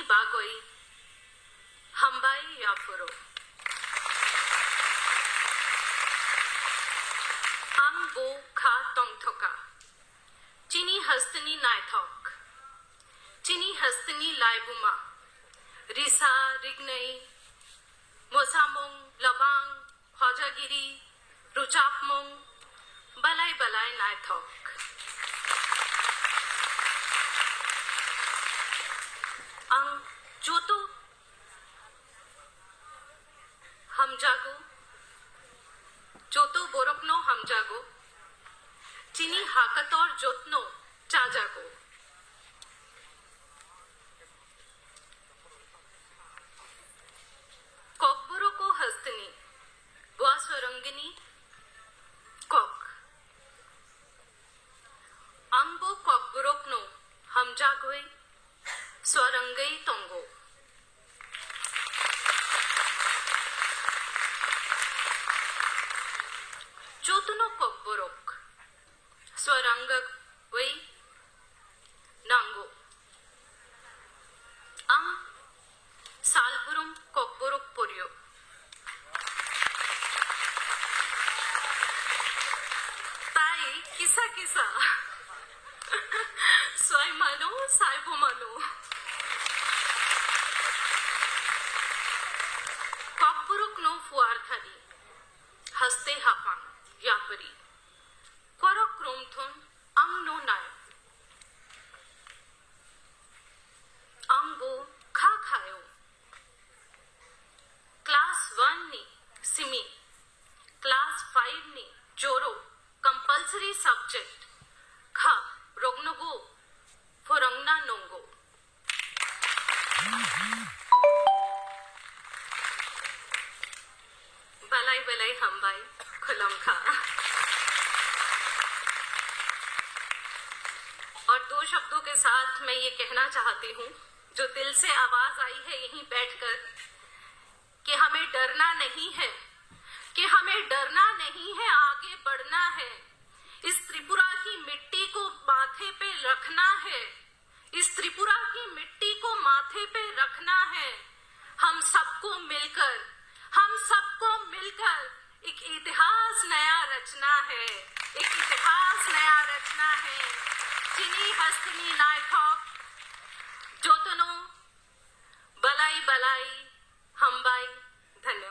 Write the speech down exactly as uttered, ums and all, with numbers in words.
bagwi hambai yaphuru. Ang bo kha tongthoka. Chini hasteni naithok. Chini hasteni laibuma. Risa, rignai, mosamung, labang, hojagiri, ruchapmung, balai balai naithok. Ang joto hamjago, joto borokno hamjago, chini hakator jotno chajago. Kokborok o hasteni, bua swarangini kok. Ang bo kokborokno hamjagwi swarangwi tongo. Jotono kokborok swarangwi nango. Ang salbrum kokborok poryo. Tai kisa kisa swai mano, saibo mano. Kokborokno phuar thani, haste haphang yapri. Korok romthun ang no nai. Ang bo kha khayo. Class one ni simi, class five ni joro compulsory subject kha roknogo phwrwngna nungo. Balai balai hambai, khulumkha. और दो शब्दों के साथ मैं ये कहना चाहती हूँ, जो दिल से आवाज आई है यहीं बैठकर, कि हमें डरना नहीं है, कि हमें डरना नहीं है, आगे बढ़ना है। इस त्रिपुरा की मिट्टी को माथे पे रखना है, इस त्रिपुरा की मिट्टी को माथे पे रखना है। हम सबको मिलकर, हम सबको मिलकर एक इतिहास नया रचना है, एक इतिहास नया रचना है। Chini hasteni